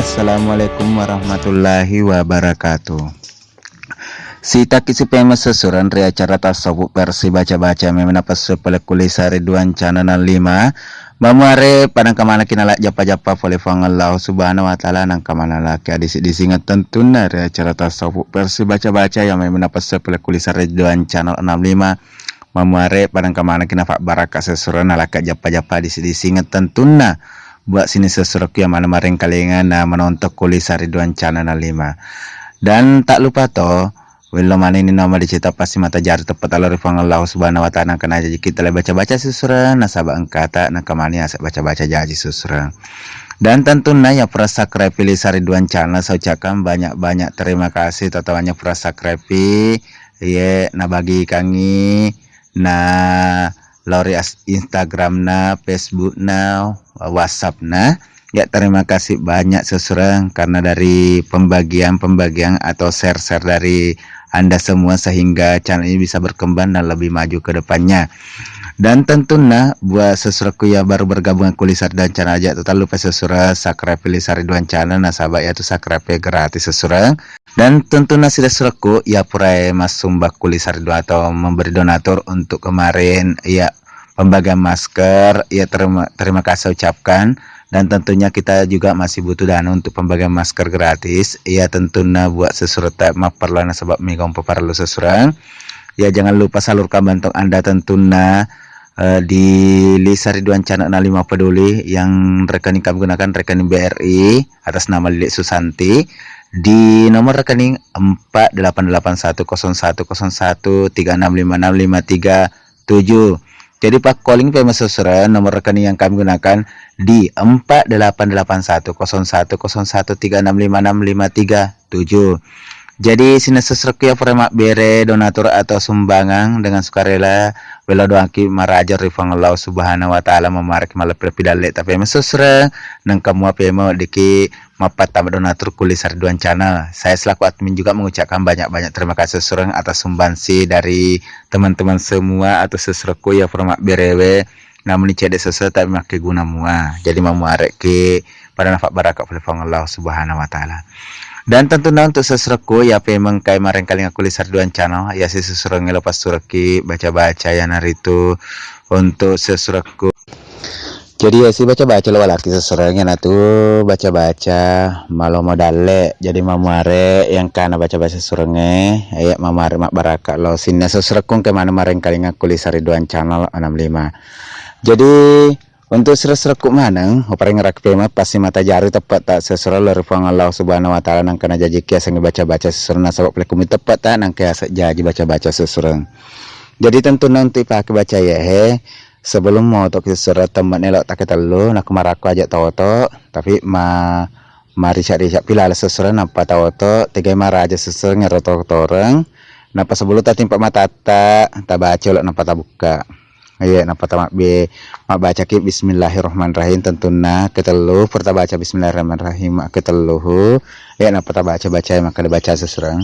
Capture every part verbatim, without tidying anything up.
Assalamualaikum warahmatullahi wabarakatuh. Sitaki sipeme sesureng ri acara tasawuf versi baca-baca memang napassu pole kuli sari duancana na lima. Mamuare padang kamana kina la jappa-jappa pole Fuang Allah Subhanahu wa Ta'ala nang kamana laki adisi-disingeng tentunna ri acara tasawuf versi baca-baca yang memang napassu pole kuli sari duancana enam lima. Mamuare padang kamana kina fabbaraka sesureng nalaka jappa-jappa adisi-disingeng tentunna buat sini sesurekku yang mana marengkalinga na menonton kuli sari duancana na lima. Dan tak lupa to, wello manini nama dicita pasti mata jari tepat Allah ri Fuang Allah Subhanahu wa Ta'ala nang kena jaji kita le baca-baca sesureng nasaba engkata nang kemani asa baca-baca jaji sesureng. Dan tentunna ya pura subscribe pilih sari duancana saya ucapkan banyak-banyak terima kasih tatawanya pura subscribe ye nabagikangi na lao ri as-, Instagram na, Facebook na, WhatsApp na. Ya, terima kasih banyak sesureng karena dari pembagian-pembagian atau share-share dari Anda semua sehingga channel ini bisa berkembang dan lebih maju ke depannya. Dan tentunna buat sesurekku yang baru bergabung aku Lisar dan channel aja tetap lupa sesureng subscribe Lisar Ridwan channel nasaba ya tu subscribe gratis sesureng. Dan tentunna sida surekku iya purae massumbakku Lisar Ridwan atau memberi donatur untuk kemarin ya pembagian masker, ya terima, terima kasih ucapkan. Dan tentunya kita juga masih butuh dana untuk pembagian masker gratis. Ya tentunna buat sesuretta mapperlu nasaba mega paparellu sesureng. Ya jangan lupa salurkan bantuan Anda tentunna eh, di Lisar Ridwan Channel enam lima Peduli yang rekening kami gunakan rekening B R I atas nama Lili Susanti di nomor rekening empat delapan delapan satu kosong satu kosong satu tiga enam lima enam lima tiga tujuh. Jadi pakkoling pe masesura nomor rekening yang kami gunakan di empat delapan delapan satu kosong satu kosong satu tiga enam lima enam lima tiga tujuh. Jadi sining sesurekku ya pura mabbere donatur atau sumbangan dengan sukarela, welo doangki maraja ri Puang Allah Subhanahu wa Ta'ala, mamaraki malebbi-lebbi dalle tapi mesesura nengka mua pemo diki mappattama donatur ku Lisar Ridwan Channel. Saya selaku admin juga mengucapkan banyak-banyak terima kasih sesureng atas sumbangsi dari teman-teman semua atau sesurekku ya pura mabberewe. Namuni cedde sese tapi makkeguna mua. Jadi mamuare'ki pada nafabbaraka pole Puang Allah Subhanahu wa Ta'ala. Dan tentunya untuk sesurekku ya pemengkai marengkalinga ku Lisar Ridwan Channel ya si sesurengnge lo passurekki baca-baca ya naritu untuk sesurekku. Jadi ya si baca-baca lo walaki sesurengnge natu baca-baca malomo dalle. Jadi mamuare yang kana baca-baca sesurengnge ya mamuare mabbaraka lo sinna sesurekku engka mana marengkalinga ku Lisar Ridwan Channel enam lima. Jadi untuk sura-suraku maneng, uparengngerang pema pasti mata jari teppetta sesura lao ri Puang Allah Subhanahu wa Ta'ala nangka najajiki asengnge baca-baca sesura nasaba pole kumi teppetta nangka yaseng jaji baca-baca sesura. Jadi tentunna untuk ipake baca yehe sebelum motoki sesura temme'ne lao takketellu nakko marakko aja taoto tapi ma marica-rica pi laleng sesura nappa taoto tegai maraja sesura ngero toreng nappa sebelum tatimpa matatta tabaca lo nappa tabukka. Iya, nappa tamabbe mabbacaki Bismillahirrahmanirrahim. Tentunna ketellu, pura tabaca Bismillahirrahmanirrahim ketelluhu. Iya, nappa tabaca baca makkeda baca sesurang.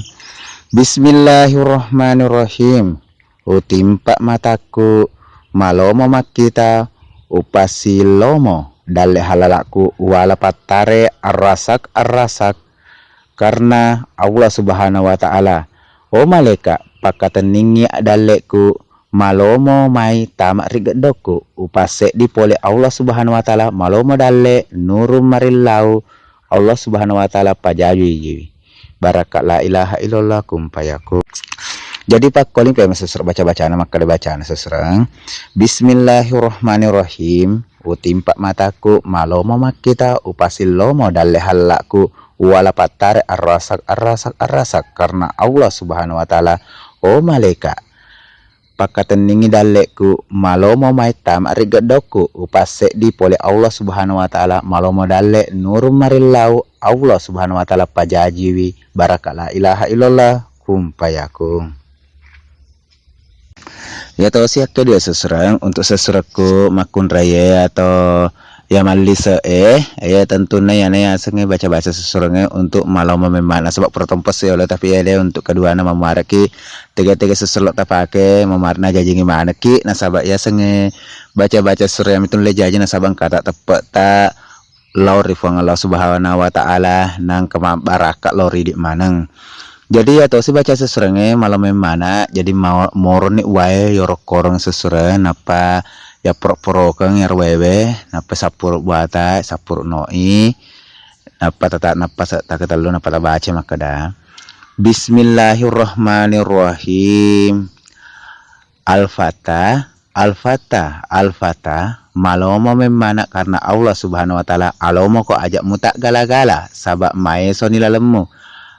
Bismillahirrahmanirrahim. Utimpa matakku, malomo makkita, upassi lomo dalle halalakku, wala pattare arrasak arrasak karena Allah Subhanahu wa Ta'ala. O malaika, pakkatenningi dallekku, malomo mai tama ri geddokku. Upasseddi pole Allah Subhanahu wa Ta'ala, malomo dalle nurung marillau Allah Subhanahu wa Ta'ala pajajuijiwi. Barakka la ilaha illallah kumpayaku. Jadi pakkoling pe masesura baca-bacana makkeda bacana sesurang. Bismillahirrahmanirrahim. Utimpa matakku, malomo makkita, upassi lomo dalle hallakku, wala pattare arrasak arrasak arrasak karena Allah Subhanahu wa Ta'ala. O malaika, pakkatenningi dallekku, malomo mai tama ri geddokku, upasseddi pole Allah Subhanahu wa Ta'ala, malomo dalle nurung marillau Allah Subhanahu wa Ta'ala pajajiwi barakka la ilaha illallah kumpayaku. Iya tosi akkedi sesurang untuk sesurekku makkunraie atau iya mallise'e, iya tentunna iyana yasengnge baca-baca sesurengnge untuk malomo memmanna sebab pura tomposse yolo tapi iya de untuk keduana mamuareki tega-tega sesurlo tapake mamuare najajingi manekki nasaba yasengnge baca-baca sesureng mitu le jaji nasaba engkata teppetta lao ri Fuang Allah Subhanahu wa Ta'ala, nangka mabbarakka lao ri idi maneng. Jadi, iya tosi baca sesurengnge, malomeng mana, jadi, ma-, moroni wae yorokkoreng sesureng, nappa yapporo-porokeng iyaro waewe, nappa sappuru buata, sappuru noi, nappa tata-, nappa sa-, taketellu, nappa tabaca makkeda, Bismillahirrahmanirrahim. Al-Fatah, Al-Fatah, Al-Fatah, malomo memmana karena Allah Subhanahu wa Ta'ala, alomoko aja' mutaggala-gala, saba' maesoni lalemmu.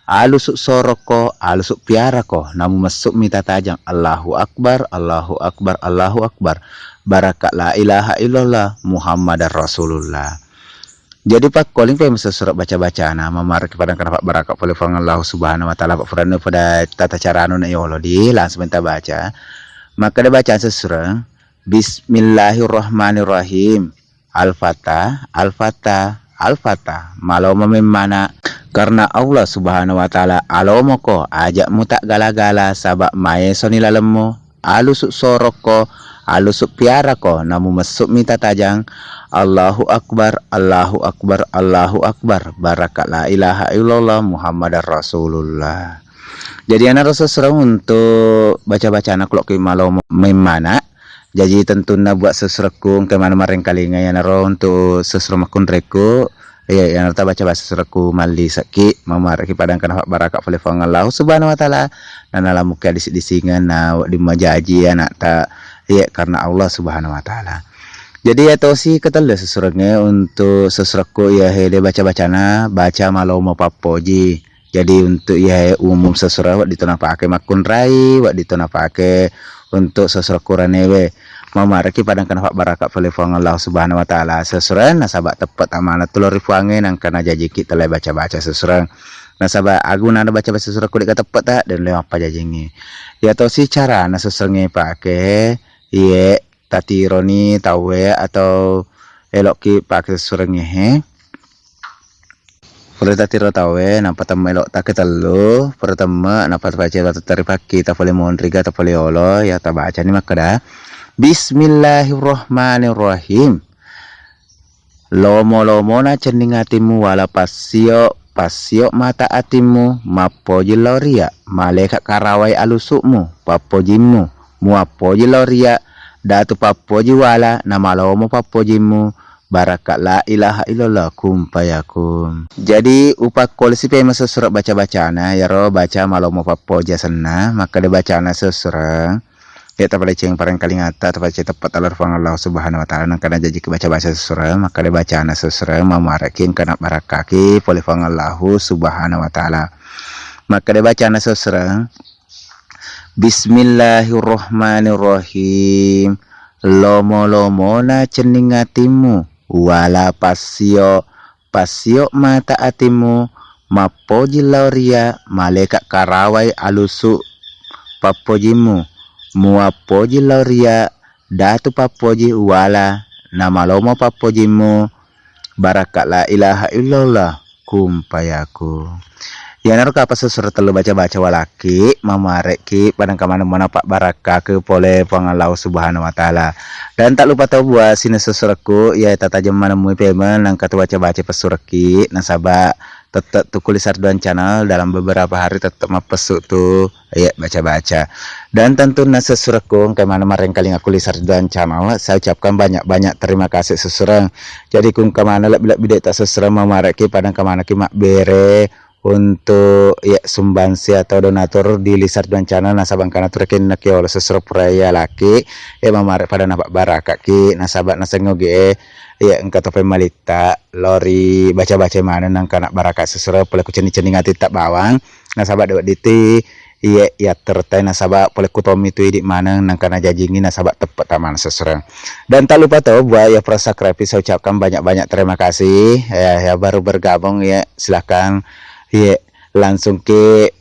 Alusu' sorokko, alusu' piarako, namumessu'mi tatajang. Allahu Akbar, Allahu Akbar, Allahu Akbar. Barakka' la ilaha illallah, Muhammadar Rasulullah. Jadi, pakkoling pe mesessureng baca-bacana, mamaraki padang kana pabbarakka pole Fuang Allah Subhanahu wa Ta'ala, pa' puranu pada tata caranu na yolo di, langsung menta baca. Makkeda bacaan sesureng, Bismillahirrahmanirrahim. Al-Fatah, Al-Fatah, Al-Fatah. Malomo memmana karena Allah Subhanahu wa Ta'ala, alomoko, aja' mutaggala-gala, saba' maesoni lalemmu. Alusu' sorokko, alusu' piarako, namumessu'mi tatajang. Allahu Akbar, Allahu Akbar, Allahu Akbar. Barakka' la ilaha illallah Muhammadar Rasulullah. Jadi, iyanaro sesureng untuk baca-bacana ku lokki malomo memmana. Jaji, tentunna buat sesurekku engka maneng marengkalinga, iyanaro untuk sesureng makkunraikku. Iya, iyanaro tabaca-baca surekku mallisekki, mamaraki padang kana pabbarakka pole Fuang Allah Subhanahu wa Ta'ala, nanalamuki adisi-disingeng na wedding majaji anakta, iya, karena Allah Subhanahu wa Ta'ala. Jadi, iya tosi ketellu sesurengnge untuk sesurekku, iya hede baca-bacana, baca malomo pappoji. Jadi, untuk iya umum sesureng wedding to napake makkunrai, wedding to napake untuk sesureng kuranewe. Mamaraki padang kana pabbarakka pole Fuang Allah Subhanahu wa Ta'ala sesureng, nasaba teppe' tamana tulo ri Fuangnge, nangka najajiki tele baca-baca sesureng. Nasaba agunana baca-baca sesureng ku de' gateppe' ta, de' le mappajajingngi. Iya tosi carana sesurengnge pake, iye tatironi tauwe atau elokki pake sesurengnge he. Pura tatiro tauwe, nappa temme elo' taketellu, pura temme, nappa tapace tattaripakki, tapole monriga, tapole olo, iya tabacani makkeda, Bismillahirrahmanirrahim. Lomo-lomona cenning atimmu, wala passio, passio mata atimmu, mappoji lao ria, maleka karawai alusu'mu, pappojimmu, muappoji lao ria, datu pappoji wala, namalomo pappojimmu, Barakka la ilaha illallah, kun fayakun. Jadi, upakkolesi pemeng sesureng baca-bacana, iyaro baca malomo pappoji asenna, makkeda bacana sesureng. Ya, tapaleceng parengkalingata, tapaleceng teppe' tala ri Fuang Allah Subhanahu wa Ta'ala, nangka najajiki baca-baca sesureng, makkeda bacana sesureng, mamaraki engka nabbarakkaki pole Fuang Allah Subhanahu wa Ta'ala. Makkeda bacana sesureng, Bismillahirrahmanirrahim. Lomo-lomona cenning atimmu, wala passio, passio mata atimmu, mappoji lao ria, maleka karawai alusu pappojimmu, muappoji lao ria, datu pappoji wala, namalomo pappojimmu, Barakka la ilaha illallah, kun fayakun. Iyanaro kapang sesureng tellu baca-baca walakki, mamarekki, padangka maneng manappa barakkake pole Puang Allahu Subhanahu wa Ta'ala. Dan tak lupa to buat sining sesurekku, iya tatajeng manemmui pemeng, nangka tu baca-baca pessurekki, nasaba tette tu Kulisar Duan Channel dalam beberapa hari tette mappessu tu Iya, baca-baca. Dan tentunna sesurekku, engka maneng marengkalinga Kulisar Duan Channel, saya ucapkan banyak-banyak terima kasih sesureng. Jadi, ku engka maneng lebbi-lebbi de ta sesureng, mamarekki padangka manengki mabbere untuk, iya, sumbangsi atau donatur di Lisar Duan Channel, nasaba engkana tu rekeng naki olo sesureng pura iya laki, iya, mamarek pada napabbarakaki, nasaba nasengngi ogi e, iya, engka to pemmalitta, lao ri baca-baca maneng nangka nabbaraka sesureng pole ku cenning-cenning atitta bawang, nasaba de wedding tu iye, iya, tertai nasaba pole ku tommi tu idi maneng nangka najajingi nasaba teppe ta maneng sesureng. Dan tak lupa to buat yang pernah subscribe, saya ucapkan banyak-banyak terima kasih. Ya, ya baru bergabung ya, silakan ya langsung ke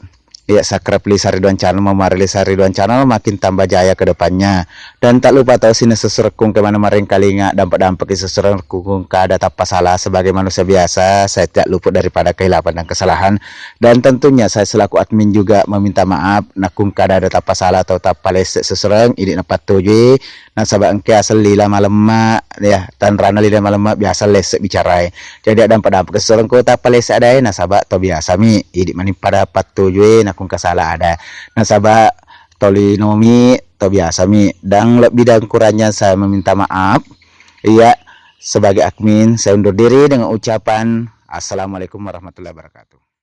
Iya, subscribe Lisa Ridwan Channel, memari Lisa Ridwan Channel makin tambah jaya ke depannya. Dan tak lupa tau sini sesurekku ke mana marengkalinga, dampak-dampak sesurekku kada tappa salah sebagai manusia biasa, saya tidak luput daripada kehilapan dan kesalahan. Dan tentunya saya selaku admin juga meminta maaf, nakung kada ada tappa salah atau tappa lesse sesureng, ini napattujui, nasaba engke asal lila malemma, ya, tanrana lila malemma biasa lesse bicarai. Jadi ada dampak-dampak sesureng kota palessa adae, nasaba to biasa mi, idi manimpada pattujui nakung kasala ada. Nasaba tolinomi to biasa mi, dan lebih dan kurangnya saya meminta maaf. Iya, sebagai admin saya undur diri dengan ucapan assalamualaikum warahmatullahi wabarakatuh.